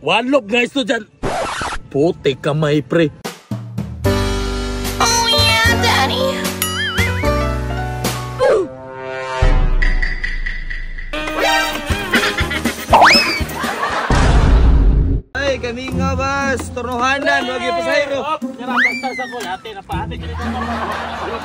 Walop nga estudyante. Puti kamay, pre. Oh yeah, Daddy. Ay, kami nga bas, turnuhanan, wag yung pasahero. Narapas sa ko, ate, napaate dyan ito.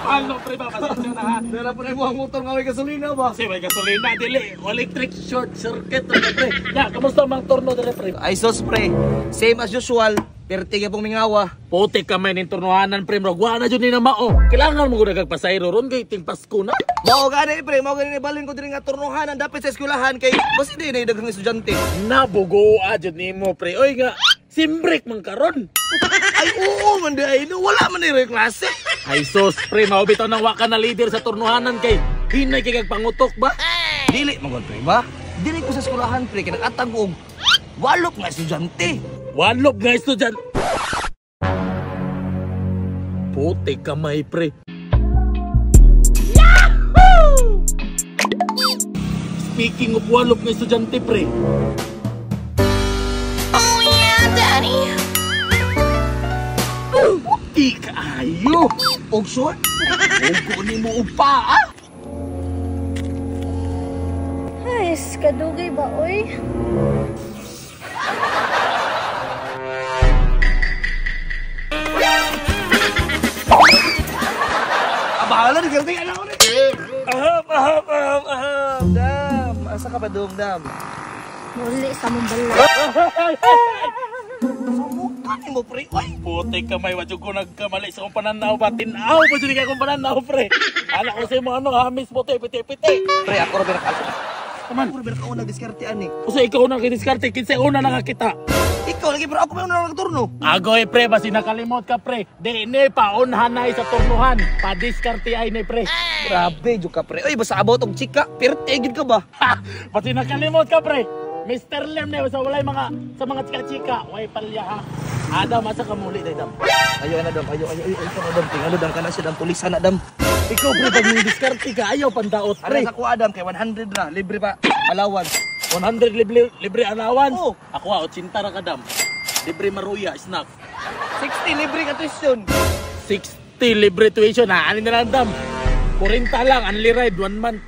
Palo, pre, ba? Pasensya na ha. Meron po na yung motor nga may gasolina ba? Kasi may gasolina, dili. Electric short circuit, pre. Ya, kamusta mang turno dili, pre? Ay, sos, pre. Same as usual, perti ka pong mingawa. Puti kamay ning turnuhanan, pre. Murag, wa na dyan ni na mao. Kailangan mo ko nagpasahero ron, kay ting Pasko na. Mao gani, pre, mao gani balin ko diri nga turnuhanan dapat sa eskwelahan kay basi di na daghang estudyante. Nabugoa dyan nimo, pre. Oy nga, simbrek man karon. Ay, oo man di ay, no, wala man ni klase. Ay sos, pre, mao bitaw nang wa ka na leader sa turnuhanan kay hinay kay kag pangutok ba? Dili man gud, pre, ba? Dili ko sa eskwelahan, pre, kay nag-atag og walop nga estudyante. Walop nga estudyante. Puti kamay, pre. Yahoo! Speaking of walop nga estudyante, pre. Oh yeah, Daddy. Puti kaayo. Og short? Ugo ni mo og paa. Ay, kadugay ba, oy? Bahala ni Gertie, alam ko ni. Aham, aham, aham, aham. Dam, asa ka ba dong, dam? Muli sa mong balay. Sumukan ni mo, pre. Oy! Puti kamay, wa jud ko nagkamali sa akong pananaw ba? Tinaw pa jud kay akong pananaw, pre. Anak ko sa imo ano, hamis mo te, piti-piti. Pre, ako ra pinaka. Kaman. Ako ra pinakauna diskarte ani. Usa ikaw na kidiskarte, kinsa una nakakita. Ikaw lagi pero ako may una nagturno. Agoy pre, basi nakalimot ka pre. Di ni paunhanay sa turnuhan. Padiskarte ay ni pre. Grabe jud ka, pre. Oy, basta abot og chika, pirte gid ka ba? Ha! Basi nakalimot ka pre. Mr. Lem ne sa walay mga sa mga chika-chika, way palya ha. Adam asa ka muli day dam. Ayo ana dam, ayo ayo ayo ayo dam, tingalo dam kana siya dam pulisan na dam. Ikaw pre pag mong diskarte ka ayaw pandaot Pre, pre. sa ko Adam kay 100 ra, libre pa allowance. 100 libre libre allowance. Oo. Ako ah, 80 ra ka dam. Libre maruya snack. 60 libre ka tuition. 60 libre tuition ha. Ani na lang dam. 40 lang only ride 1 month.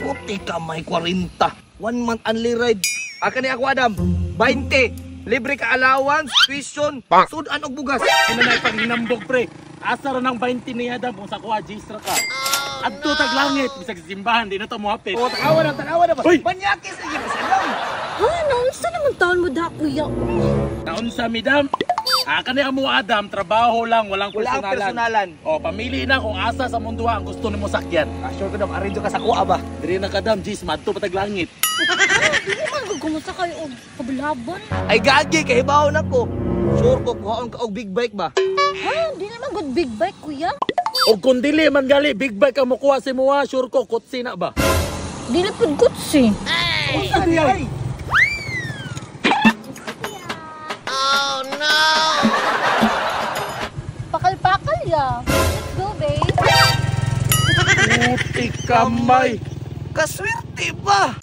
Puti ka may 40. 1 month only ride. Aka ni ako Adam, 20. Libre ka allowance, tuition, sudan og bugas. Ina na ipanghinambog pre. Asa ra ng 20 niya dam kung sa kuha G's ra ka. Adto tag langit bisag sa simbahan di na to moapit. O, tanawa na, tanawa na ba? Uy! Manyakis lagi pa sa Adam. Ha, naunsa naman taon mo da, kuya? Naunsa mi dam? Aka ni amo Adam, trabaho lang, walang Wala ang personalan. personalan. O, pamili na kung asa sa mundo ang gusto nimo sakyan. Ah, sure ko dam, arrange ka sa kuha ba? Diri na ka dam, G's, madto pa tag langit. Dili man ko kumusta kayo og kabulabon. Ay gagi, kay hibaw na ko. Sure ko, kuhaon ka og big bike ba? Ha, dili man gud big bike, kuya. O kung dili man gali, big bike ang mukuha si muha, sure ko, kutsi na ba? Dili pud kutsi. Unsa di ay? Oh no. Pakal-pakal ya. Let's go, babe. Puti kamay. Kaswerte ba?